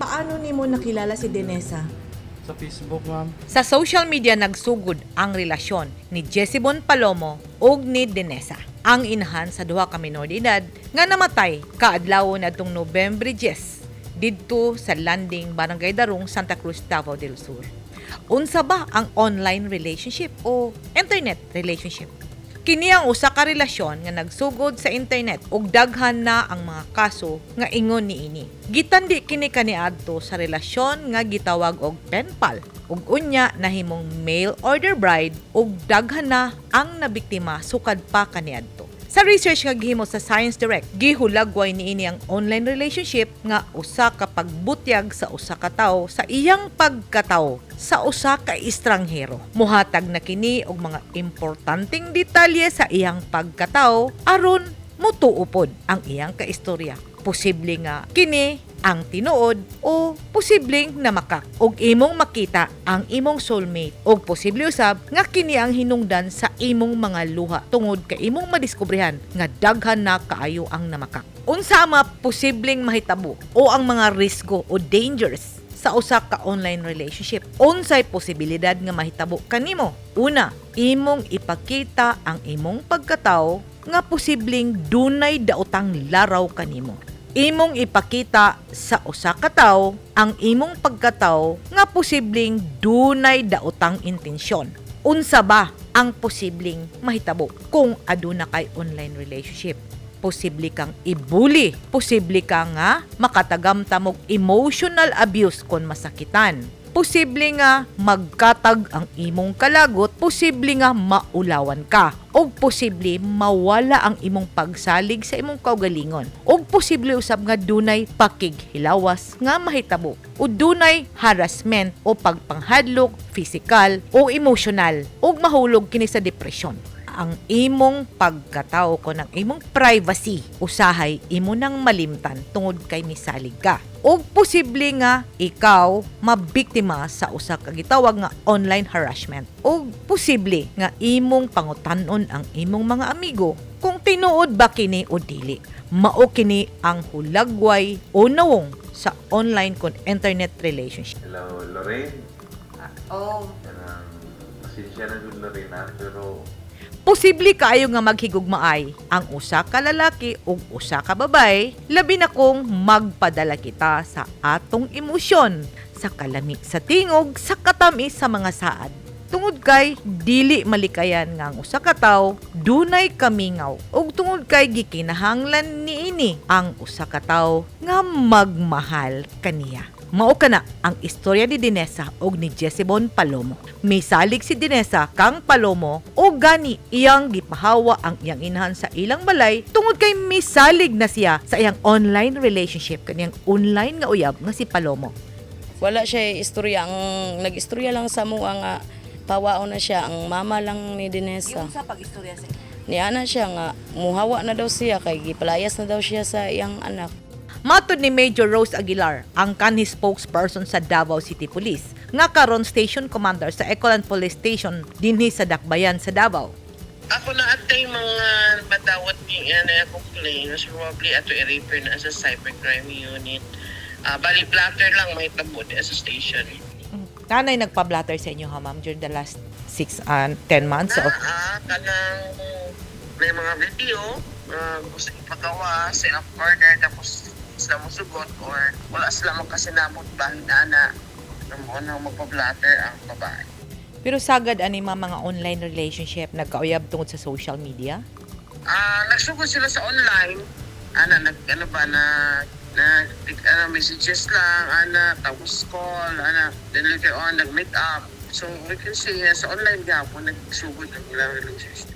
Paano nimo nakilala si Denesa? Sa Facebook, ma'am. Sa social media nagsugod ang relasyon ni Jessibon Palomo ug ni Denesa, ang inahan sa duha ka minor de edad nga namatay kaadlawon adtong Nobyembre 10 didto sa Landing, Barangay Darong, Santa Cruz, Davao del Sur. Unsa ba ang online relationship o internet relationship? Kini ang usa ka relasyon nga nagsugod sa internet ug daghan na ang mga kaso nga ingon niini. Gitandi kini kaniadto sa relasyon nga gitawag og pen pal ug unya nahimong mail order bride ug daghan na ang nabiktima sukad pa kaniadto. Sa research nga gihimo sa Science Direct, gihulagway niini ang online relationship nga usa ka pagbutyag sa usa ka tawo sa iyang pagkatawo sa usa ka estranghero. Muhatag na kini og mga importanteng detalye sa iyang pagkatawo aron mutuo pod ang iyang kaistorya. Posible nga kini ang tinuod o posibleng namakak og imong makita ang imong soulmate og posible usab nga kini ang hinungdan sa imong mga luha tungod kay imong madiskubrehan nga daghan na kaayo ang namakak. Unsa ang mga posibleng mahitabo o ang mga risgo o dangers sa usa ka online relationship? Unsay posibilidad nga mahitabo kanimo? Una, imong ipakita ang imong pagkatao nga posibleng dunay daotang laraw kanimo. Imong ipakita sa usa ka tawo ang imong pagkatao nga posibleng dunay daotang intensyon. Unsa ba ang posibleng mahitabo kung aduna kay online relationship? Posible kang ibuli, posible ka nga makatagamtam og emotional abuse kon masakitan. Posible nga magkatag ang imong kalagot, posible nga maulawan ka, og posible mawala ang imong pagsalig sa imong kaugalingon. Og posible usab nga dunay pakighilawas nga mahitabo o dunay harassment o pagpanghadlok physical o emotional ug mahulog kini sa depresyon. Ang imong pagkatao kon ang imong privacy usahay imo nang malimtan tungod kay misalig ka. Ug posible nga ikaw mabiktima sa usa ka gitawag nga online harassment. Ug posible nga imong pangutan-on ang imong mga amigo kung tinuod ba kini o dili. Mao kini ang hulagway o nawong sa online kon internet relationship. Hello, Lorraine. Oh. Kanang pasensya na jud, Lorraine, ha, pero Posible kaayo nga maghigugmaay ang usa ka lalaki ug usa ka babae, labi na kung magpadala kita sa atong emosyon, sa kalami sa tingog, sa katamis sa mga saad. Tungod kay dili malikayan nga ang usa ka tawo dunay kamingaw ug tungod kay gikinahanglan niini ang usa ka tawo nga magmahal kaniya. Mao kana ang istorya ni Dinesa ug ni Jessibon Palomo. Misalig si Dinesa kang Palomo o gani iyang gipahawa ang iyang inahan sa ilang balay tungod kay misalig na siya sa iyang online relationship, kaniyang online nga uyab nga si Palomo. Wala siya istorya. Ang nag-istorya lang sa mua nga pawaon na siya, ang mama lang ni Dinesa. Sa pag-istorya sa Niana siya nga muhawa na daw siya kay gipalayas na daw siya sa iyang anak. Matod ni Major Rose Aguilar, ang kanhi spokesperson sa Davao City Police, nga karon station commander sa Ecoland Police Station dinhi sa Dakbayan sa Davao. Ako na atay mga madawat ni ano complaint, so probably ato i-refer na sa cybercrime unit. Ah, bali blatter lang mahitabo di sa station. Nanay nagpa-blatter sa inyo ha, ma'am, during the last 6 and 10 months Na of kanang may mga video gusto ipagawa, self-order, tapos sila mosugot or wala sila magkasinabot ba na na ano magpa-blatter ang babae. Pero sagad ani ma'am mga online relationship nagkauyab tungod sa social media? Ah, nagsugod sila sa online. Ana, nag ano ba na na ano, messages lang, ana, tapos call, ana, then later on nag-meet up. So we can say sa online gapon nagsugod ang ilang relationship.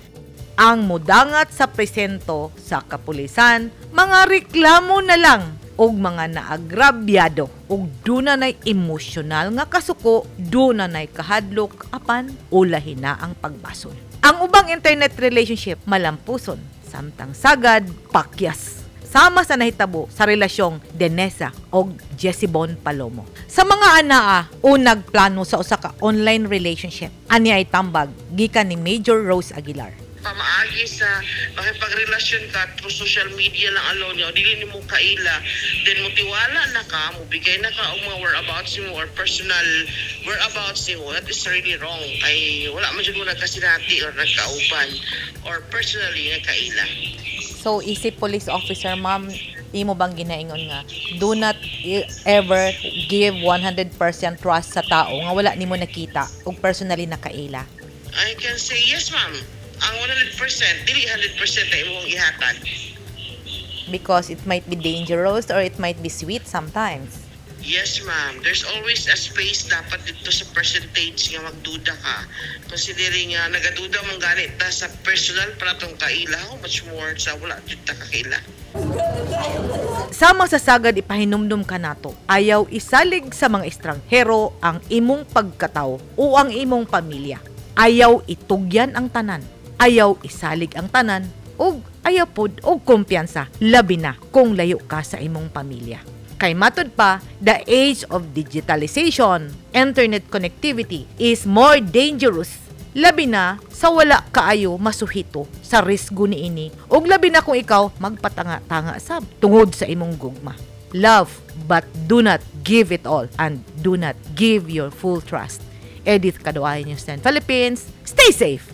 Ang mudangat sa presento sa kapulisan, mga reklamo na lang og mga naagrabyado ug duna nay emosyonal nga kasuko, duna nay kahadlok apan ulahi na ang pagbasol. Ang ubang internet relationship malampuson, samtang sagad pakyas. Sama sa nahitabo sa relasyong Denesa og Jessibon Palomo. Sa mga anaa o nagplano sa usa ka online relationship, ani ay tambag gikan ni Major Rose Aguilar. pamaagi sa makipagrelasyon ka through social media lang alone o dili nimo kaila, then motiwala na ka, mobigay na ka og mga whereabouts nimo or personal whereabouts nimo, that is really wrong kay wala man jud mo nagkasinati or nagkauban or personally nagkaila. So, isip police officer, ma'am, imo bang ginaingon nga do not ever give 100% trust sa tao nga wala nimo nakita ug personally nakaila? I can say yes, ma'am. Ang 100%, dili 100% na imong ihatag. Because it might be dangerous or it might be sweet sometimes. Yes, ma'am. There's always a space dapat dito sa percentage nga magduda ka. Considering nga nagaduda mong ganit ta sa personal para tong kaila, how much more sa wala jud ta kaila. Sa masasagad, ipahinumdum ka nato, ayaw isalig sa mga estranghero ang imong pagkatawo o ang imong pamilya. Ayaw itugyan ang tanan. Ayaw isalig ang tanan ug ayaw pod og kumpiyansa, labi na kung layo ka sa imong pamilya. Kay matud pa, the age of digitalization, internet connectivity is more dangerous, labi na sa wala kaayo masuhito sa risgo niini ug labi na kung ikaw magpatanga-tanga sab tungod sa imong gugma. Love, but do not give it all and do not give your full trust. Edith Kaduay, News 10 Philippines. Stay safe.